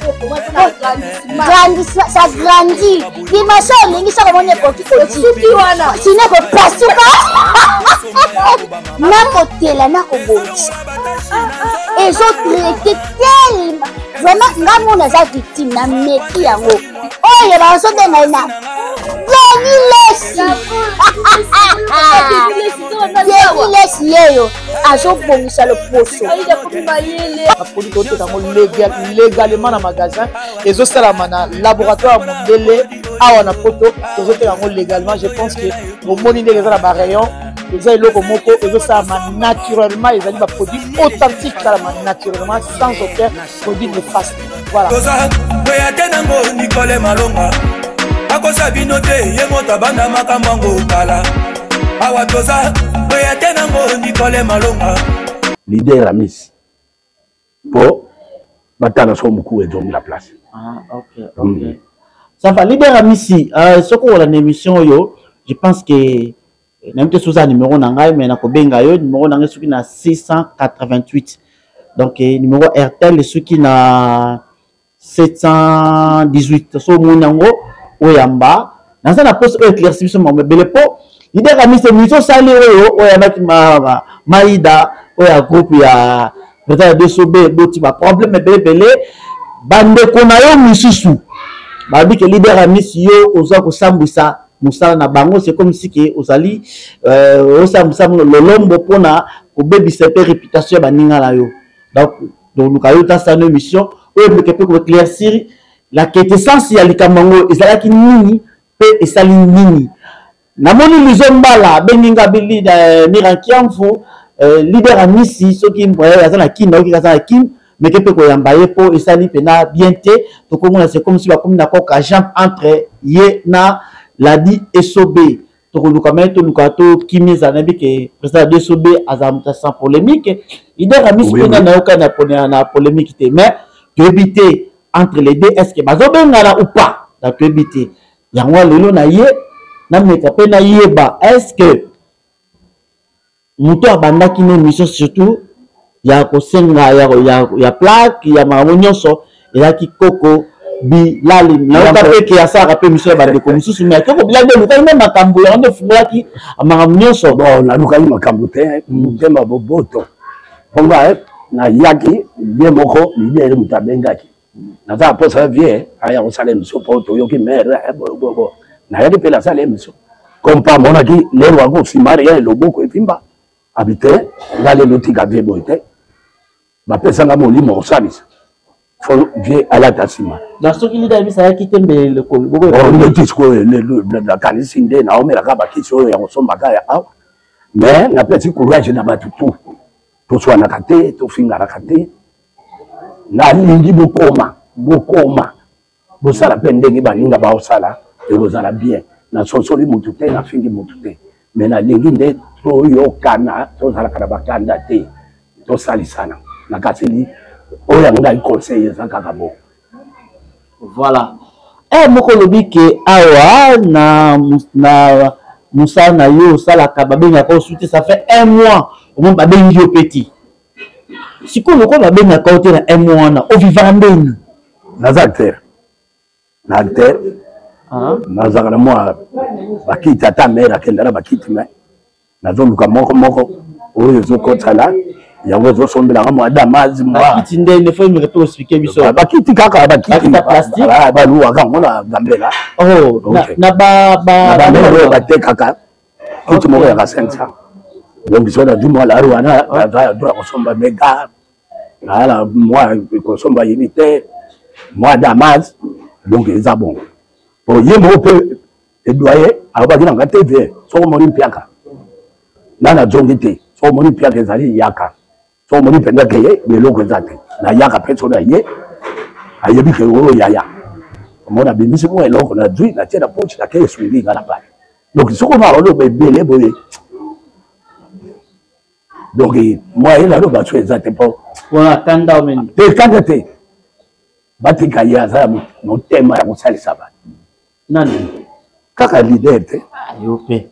ça grandit dimension olingi soki omoni ekoki kosino ekopasuka nakotela nakobongisa ezotraite telema vraiment nga mona aza victime na meki yango oyo bazobenga ye na Denis Lessi Denis Lessi yeyo azobongisa loposo baproduit toteka yango légalement na magasin ezosalama na laboratoire ya mondele awa na poto tozoteka yango légalement je pense que bomoni ndenge eza na barayon eza eloko moko ezosalama naturellement ezali baproduit authentique esalama naturellement sans aucun produit néfaste voilà toza kweya te nango nikole malonga akosa bino te ye moto abanda makambo yango kala awa toza kweya te nango nikole malonga leader amis mpo batala soko mokuwa ezongi na place ah, okay, okay. Mm. ça va leader amisi euh, soki olanda émission oyo je pense que eh, nayebi te soki oza numéro na ngai mais nakobenga yo numéro na ngai soki na 688 donc eh, numéro airtel soki na 718 so omoni yango oyamba naza na poste oyo éclairci biso makambo ebele mpo leader amisi émission osali oyo oyambaki maida oyo ya groupe ya président ya dsob eboti baproblème ebele ebele bandeko na yo misusu balobi ke leader amisi yo oza kosambwisa mosala na bango c'est comme si ke ozali euh, osambwisa lolombo mpona kobebisa mpe réputation ya baninga na yo donc toluka yo tasala no émission oyo emeka mpe koéclaircir la quintessence ya likambo yango ezalaki nini mpe esali nini namoni lizo mbala abengi nga euh, mirankiamfu euh, leader amisi soki euh, aza na kin nayoki aza na kin meke mpe koyamba ye mpo esali mpena bien te tokomona c'est comme si bakomi na koka jambe entre ye na ladi esobe tokoluka me toluka tokimi ezala nayebi ke président ya dsob azala moto ya sans polémique leader amisi mpe nga nayoka na polémique te mais toyebi te entre les deux est ce que bazobengana ou pas na toyebi te yango lelo na ye nameka mpe nayeba est ce que moto abandaki na émission surtout ya kosenga ya, ya, ya plaque ya makambo nyonso ezalaki koko bilali nayoka mpe ke asalaka mpe émission ya bandeko mosusu mais koko bilali nde olukaki nde makambo yango nde efungolaki makambo nyonso bon nalukaki makambo te motema boboto mpo nga nayaki ye moko leader moto abengaki naza na mposa ya vie aya kosala émission mpo toyoki mere eh, bobobo nayaki mpe nasala émission comme pa amonaki lelo yango nsima ya loboko evimba abi te nga lelo tika vie boye te bapesa nga molimo kosalisa fo vie alata nsima na soki lida yebisa ayaki te mbele oh, neti sikoyo nakanisi nde naomelaka bakisi oyo ya kosombaka ya awa mais napesi courage na bato tout toswanaka te tofinganaka te nalingi bokoma bokoma bosala mpe ndenge baninga baosala ekozala bien nasosoli motu te nafingi motu te Mais nalingi nde toyokana, tozalaka na bakanda te, tosalisana. Nakaseli oyo ya ngai conseil eza kaka bongo. Voilà. Eh, moko olobi ke awa na, na mosala na yo osalaka babengaka yo suite ça fait un mois omoni babengi yo mpe ti sikoyo lokola babengaka yo te na un mois wana ovivaka ndeni naza acteur na acteur ah. nazalaka na mwa bakiti ata mere akenda na bakiti me nazoluka moko moko oyo ezokotala yango ezosombelanga mwa damazi bakiti nde nde fo meke expliquer biso bakiti kaka bakiti baluwaka yango na gambela oh, na bamere oyo batekaka kiti moko yaka 500 donc so nazwi mwa lari wana naza ya droit kosomba mega naala mwa kosomba unité mwa damas donc eza bongo po ye moko mpe edoye alobaki na nga te vie soki omoni mpiaka nga nazongi te soki omoni mpiaka ezali yaka soki omoni mpenza ke ye eloko eza te nayaka mpe so na ye ayebi ke oyo yaya omoni abimisi mwa eloko nazwi natie na poche nake esungi nga na pale donc soki ona oloba ebele boye donc moyen naloba so eza te mpo te kanda te batika ye aza ya motema ya kosalisa bato nani kaka leader te ah, yo mpe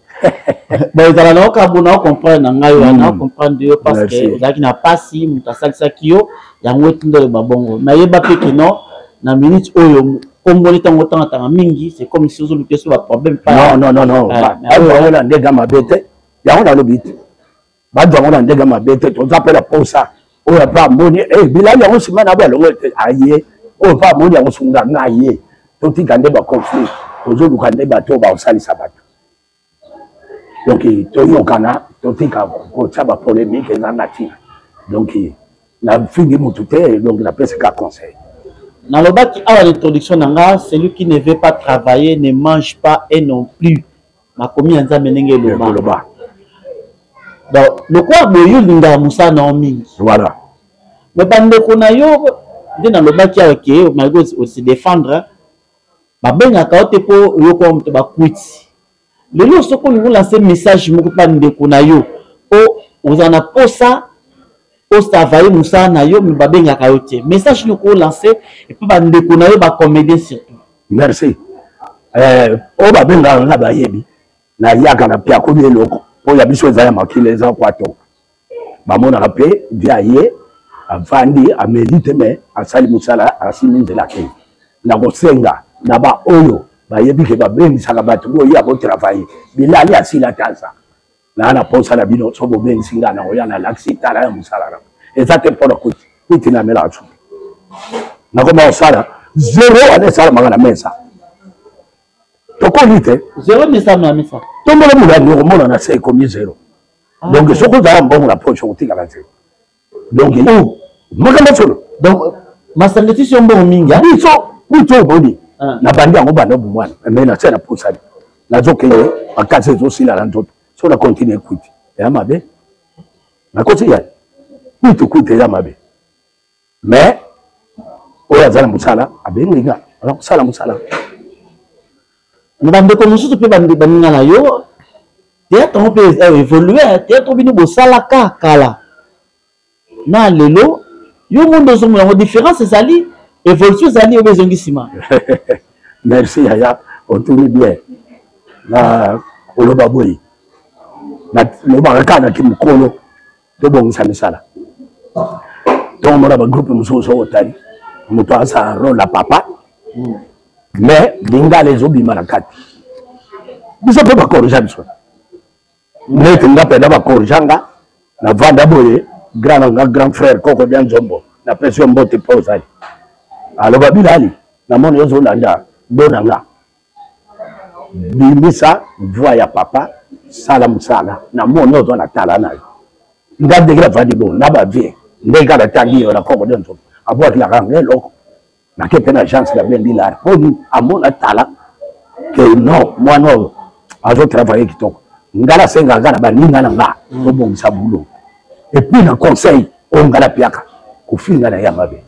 bon ezala na okambo na ocomprendre na ngai wana hmm. ocomprendre yo parce que ozalaki na mpasi moto asalisaki yo yango etinda oloba bongo nayeba mpe kino na minute oyo komboli ntango otangatanga mingi c'est comme si ozoluka so baproblème non non non non eh, na ndenge mabe te yango nalobi te bazwa yango na ndenge mabe te toza mpe na posa oyo mpe amoni eh, bilali yango nsima na balongo te aye oyo mpe amoni yango sunga nga ye totika nde baconflit tozoluka nde bato oyo bakosalisa bato donc toyokana totika kotia bapolemike eza na ntina donc nafingi motu te donc napesi ka conseil nalobaki awa na introduction na nga celui qui ne veut pas travailler ne mange pas et non plus makomi ya nzambe ndenge eloba donc lokola boye olingaka mosala na yo mingi voilà mais bandeko na yo nde nalobaki awa ke malgré ose défendre babengaka yo te mpo oyoka moto bakwiti lelo soki olingi olanse message moko mpa ndeko na yo mpo ozala na mposa ostavaye mosala na yo me babengaka yo te message nini okolanse epuis bandeko na yo bacomédien surtout merci eh, oyo babengaka nga bayebi nayaka na piakoli eloko mpo ya biso eza ya makila eza kwato bamonaka mpe via ye avandi ameli te me asali mosala asimi nzela akei nakosenga na baoyo bayebi ke babengisaka bato boya botravaille bilali asila te aza naa na posa na bino so bobengisi ngai nakoya nalakisi tala ya mosala na eza te mpo na kuti kuti namelaka suki nakoma kosala zero wana esalamaka na mesa tokoli te zero nde esalamaka na mesa tombola molandi okomona na se ekomi zero ah, donc soki ozala mbongo na poche okotikala zero donc oh, makambo solo donc masanga etisi yo mbongo mingi biso biso oboni ah. nabandi yango banda bomwana me nase na posani nazokende makasi ezosila na nzoto so na continue kwiti eya mabe nakosi ya kwiti kwiti eya mabe mais oyo aza na mosala abengi nga aza kosala mosala na bandeko mosusu mpe baninga na yo théâtre yango mpe évolue théâtre bino bosalaka kala na lelo yo monde ozomona yango différence ezali évolution ezali oyo ezongi nsima merci yaya otuni bien na oloba boye nalobaka kaka na kimokolo tobongisa misala ntongo mona bagroupe mosusu soki otali moto asala role ya papa hmm. mais lingala ezobima na kati biso mpe bakorija biso neti nga mpenza bakorija nga navanda boye grand na nga grand frère koko dia nzombo napesi yo mbote mpo ozali aloba bilali namoni ozolanda do na nga bimisa voix ya papa sala mosala namoni oza na tala na yo nga ndenge navandi bo na bavie ndenge kaka natangi yo na koko dia nzombo abwakilaka nga eloko nake mpe na agence nabendi lar mpo nini amona tala ke non mwana oyo azotravaille kitoko nga nasengaka nga na baninga na nga mm. tobongisa boulot epuis na conseil oyo nga napiaka kofinga na ya mabe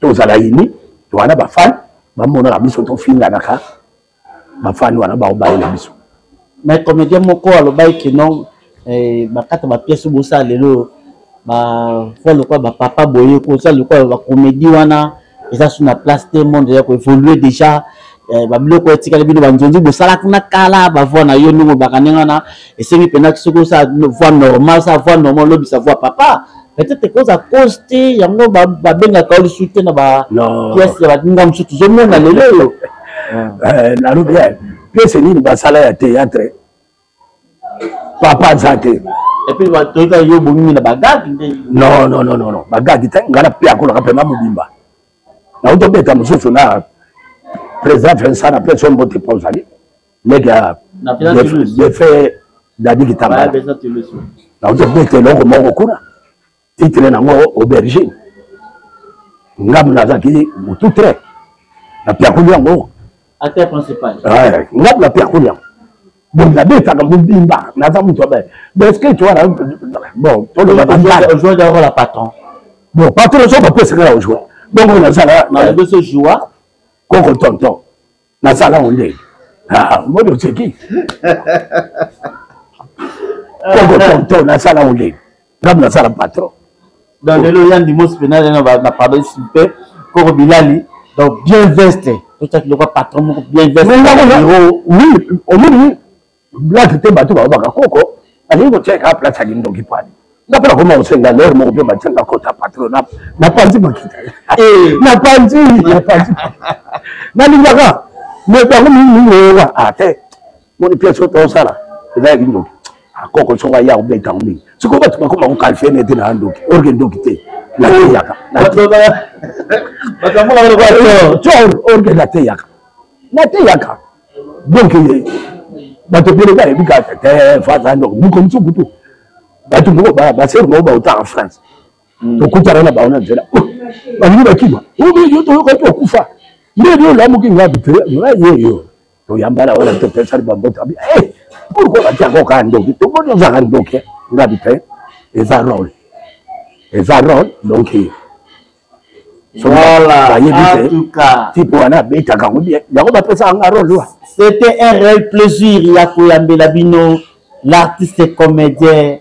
tozala ini towana bafani bamonaka biso tofinganaka bafani wana baobayela biso. Mais comédien moko alobaki que non, eh, bakata ba pièce bosala lelo ba voix lokola ba papa boye kosala lokola ba comédie wana eza su na place te, monde eza koévolue déjà, eh, babiloko etikali bino banzonzi bosalaka na kala bavoi na yo ndenge obaka ndenge wana esengi mpenza soki osala voix normale, osala voix normale, olobisa voix papa peut-être koza cause te yango babengaka yo lisusu te na ba pièce ya baninga mosusu tozomona lelo oyo. Eh, nalobi pièce nini basala ya théâtre papa aza te. Et puis toyika yo bongi na bagagi nde. Non, non, non, non, non, bagagi te. Ngai napiakolaka mpema mobimba, nauti obeta mosusu na président Vincent na pesi mbote mpo ozali leki ya defe Dadi Kitambala. Nauti obeta eloko moko kuna, titre nango Aubergine. Ngambo nazalaki motu tre, napiakoli yango. Acteur principal. Ngambo napiakoli yango. Bon, nabetaka mobimba, naza moto abe basket wana. Bon, toloba bagala patron. Bon, patron so bapesaka na ojoi, bongo nazala koko tonton, nasala yango ndenge moni oseki koko tonton, nasala yango ndenge ngambo nasala patron. Donc lelo yandi mosi mpena na pardon mpe koko Bilali, donc bien veste, totiaki lokwa patron moko bien veste. Oui, omoni blague te, bato balobaka koko alingi kotia kaka place ya kindoki pani. Nga mpe nakoma kosenga lere moko mpe batianga kota patron, napanzi makita, napanzi, napanzi, nalingaka me bango mingi oyoka a te. Moni pièce oyo tosala eza ya kindoki, akoko soko aya kobeta yango mingi. Sikoyo bato bakoma koqualifie nete na ndoki, orke ndoki te, nateyaka orke, nateyaka, nateyaka. Donc bato ebele bayebi kaka te faza ndoki. Moko mosusu kutu bato moko basere moko bautaka France, tokutana na bango na nzela, balingi bakima yo, toyokaki okufa nde olamuki. Nga te, nga ye yo toyambana wana, topesani bamboto abi pourquoi batiaka kaka ndoki, tomoni ozaka ndoki. Ngabi te, eza role, eza role. Donc voilà, bayebi te type wana abetaka yango bien, yango bapesaka nga role wa. C'était un réel plaisir ya koyambela bino l'artiste comédien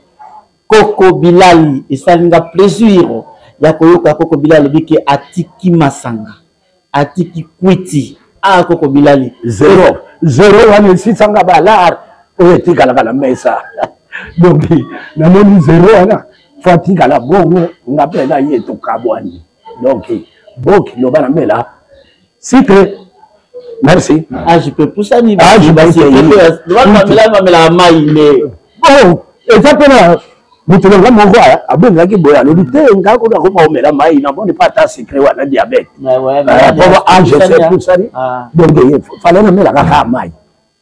Koko Bilali. Esali nga plaisir ya koyoka Koko Bilali alobi ke atiki masanga, atiki kwiti. Ah, Koko Bilali. Zero zero wana esisanga balar oyo etikalaka na mesa. Donc namoni zero wana fo atikala bongo, nga mpe na ye tokabwani. Donc boki loba na mela sucre, merci. Age mpe pusani, bamelaka mai nde. Bon, eza mpe na moto na nga moko abengaki boye, alobi te nga kuna koma omela mai, namoni mpe ata sucre wana diabète po age se pusani. Donc fale namelaka kaka mai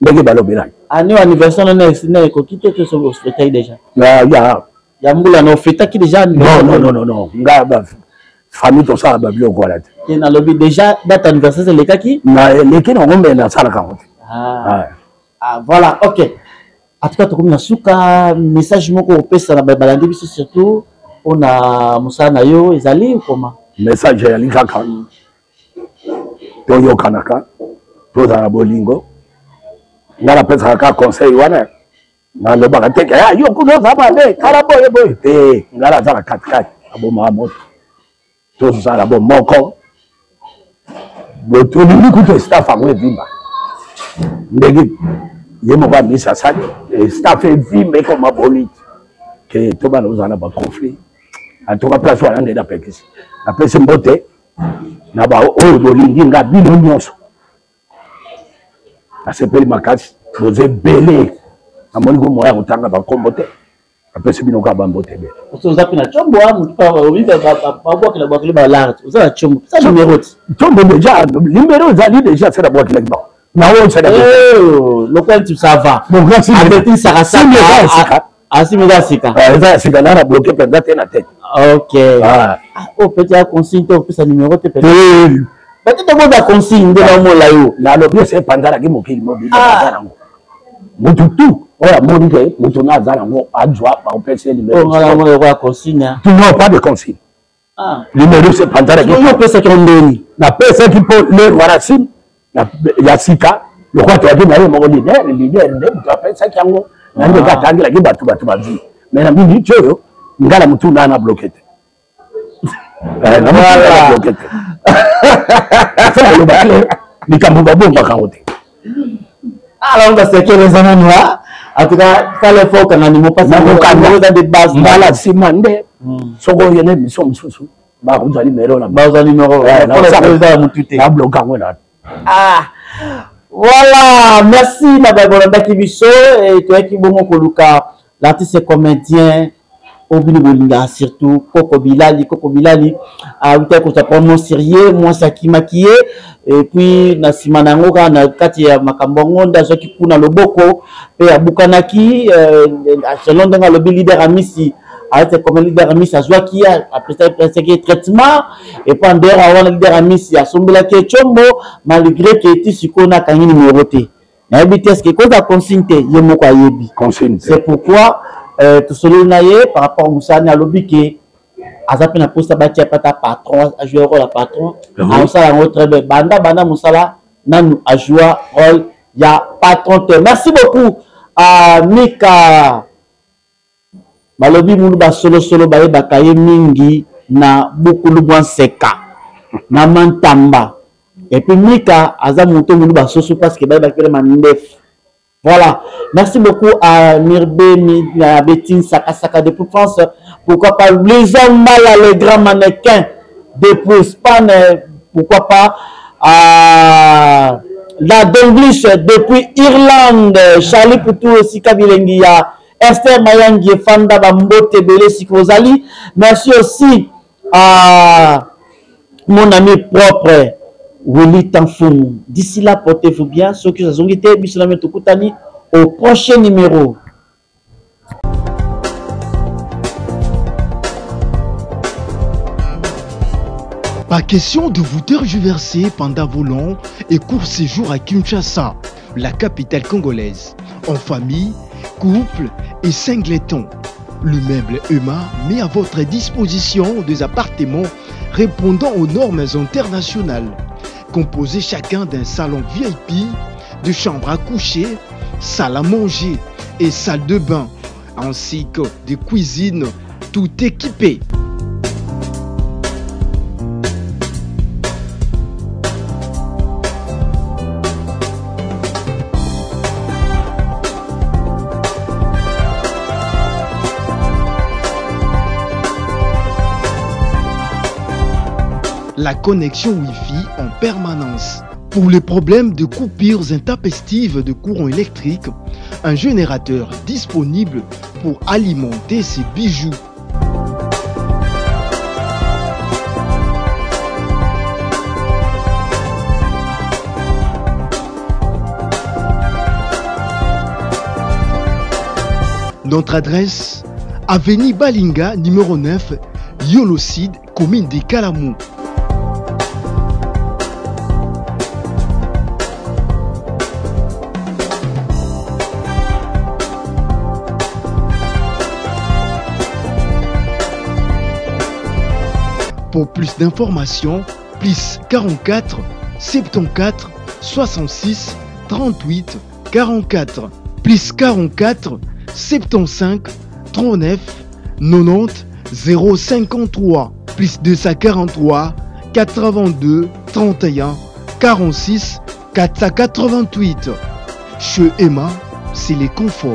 ndenge balobelaki. Année anniversaire na ekoki te, to ofetaki déjà? Ya ya mbula na ofetaki déjà? Non, non, non, non, nga famille tosala babiloko wana te. Te, nalobi déjà date anniversaire elekaki. Na eleki nango, mbe nasalaka yango te. Ah, voilà, ok. En tout cas tokomi na suka. Message moko opesa na balandi biso, surtout mpona mosala na yo, ezali koma? Message eyali kaka toyokanaka, tozala bolingo. Nga napesaka kaka conseil wana, nalobaka te ke yo kuna oza mabe, kala boye boye te. Nga naza na katikati, abomaka moto, tozala bo moko. Tolingi kutu staff yango evimba ndenge ye moko amisi asali staff evimba, ekoma bolite ke tobana ozala na baconflit. En tout cas place wana nde napekisi, napesi mbote na baoyo bolingi nga bino nyonso. Nasepeli makasi, boza ebele, namoni ko moya kotanga bakombo te, apesi bino kaka bambote ebele. Oza mpe na combo, babwakela bwakeli balarte, oza na combo, pesa numero ti. Combo déjà, numero ezali déjà, se nabwakelaki bango nawo. Lokola nti ça va, abeti sakasaka, asimi eza sika. Eza ya sika, na bloqué mpenza te na tete. Ok, oyo peut ya consigne te, opesa numero te, peut-être boza consigne nde bamola yo. Nalobi ese epanzanaki mokili mobimba, baza nango motu tu oyo amoni ke motu na aza nango azwa, baopesa ye numéro. Consigne? Non, pas de consigne. Numéro ese epanzanaki. Yo opesaki yo ndeni? Napesaki mpo lere wana sim ya sika. Lokola toyaki na ye moko leader, leader nde moto apesaki yango na ndenge atangelaki bato, bato bazwi. Mais na minute oyo nga na motu na na bloqué te. Eh, na motu na bloqué te. Faut koloba clair, likambo babombaka yango te. Alors basekele eza nanu en tout cas sala effort okanga nimo parce que de base mbala nsima nde soki oye na émission mosusu bakozwa numero na bazwa numero eza motu te na bloka yango na ah voilà merci na baye bolandaki biso toyaki bongo koluka l'artiste comédien oyo bino bolingaka surtout koko bilali. Koko bilali awutaki kozwa promo sérieux, mwasi akimaki ye, et puis na nsima na yango kaka na kati ya makambo yango nde azwaki kuna loboko mpe abukanaki. Selon ndenge alobi, leader Amisi ayete comme leader Amisi azwaki, apesaki ye traitement, et puis en dehors wana leader Amisi asombelaki ye tshombo, malgré ke ti sikoyo nakangi numero te, nayebi te eske ekozala consigne te, ye moko ayebi. C'est pourquoi tosololi na ye par rapport mosala. Alobi ke aza mpe na mposa batia pata patron, ajoue rôle ya patron, aosala yango très bien. Banda banda mosala nanu ajoua rôle ya patron te. Merci beaucoup à Mika. Balobi mulu basolosolo bayebaka ye mingi na bukulu bwa nseka na mantamba. Et puis Mika aza moto mulu basoso parce que bayebaki pele mandefu. Voilà, merci beaucoup à Mirbe, à Bettine Sakasaka depuis France. Pourquoi pas Luison Mala, le grand mannequin depuis Espagne. Pourquoi pas à la Donglish depuis Irlande. Charlie Poutou aussi, Kabilengia. Esther Mayangi, Fanda Bambote, Bele Sikozali. Merci aussi à mon ami propre Willy Tanfung. D'ici là, portez-vous bien. Ceux qui sont quittés, au prochain numéro. Pas question de vous tergiverser pendant vos longs et courts séjours à Kinshasa, la capitale congolaise, en famille, couple et singleton. L'immeuble Emma met à votre disposition des appartements répondant aux normes internationales, composés chacun d'un salon VIP, de chambres à coucher, salle à manger et salle de bain, ainsi que des cuisines tout équipées. La connexion Wi-Fi en permanence. Pour les problèmes de coupures intempestives de courant électrique, un générateur disponible pour alimenter ses bijoux. Notre adresse, avenue Balinga, numéro 9, Yolocide, commune de Kalamou. Pour plus d'informations, plus 44 74 66 38 44 plus 44 75 39 90 053 plus 243 82 31 46 488. Chez Emma, c'est les conforts.